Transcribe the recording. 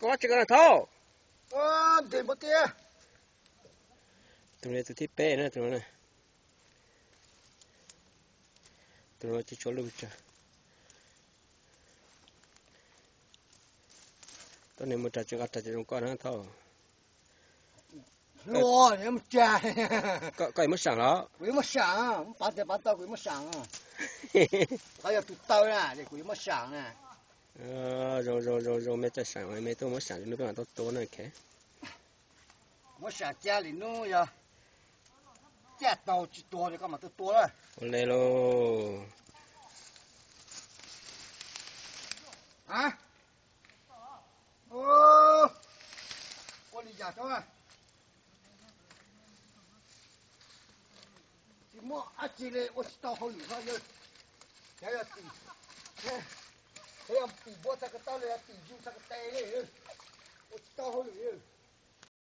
Koj tsis koj na Thauj. Tus no tus thib peb na, tus no na. Tus no tsis tshua lwj tsawg. Tuaj nws mus rau tsis nqa rau cov zoo koj na Thauj. Koj yuav muab sam los? Kuv yuav muab sam, pav tias pav tau kuv yuav muab sam. Qhov yog tus taw na, kuv yuav muab sam na. Zoo zoo zoo zoo, mej txawj sam, mej tuaj muab sam rau nub peb mam tuaj tua na. Muab sam caj li nub yog caj tau tsis tuag li koj mam tuaj tua na. Ua le lauj. Ua li yam xwb, tsis muaj dab tsi li, ua tsis tau hauj lwm no yog. Cov yog tim, cov yog tim npua txhais ko taw li, yog tim yu txhais ko taw li, ua tsis tau hauj lwm.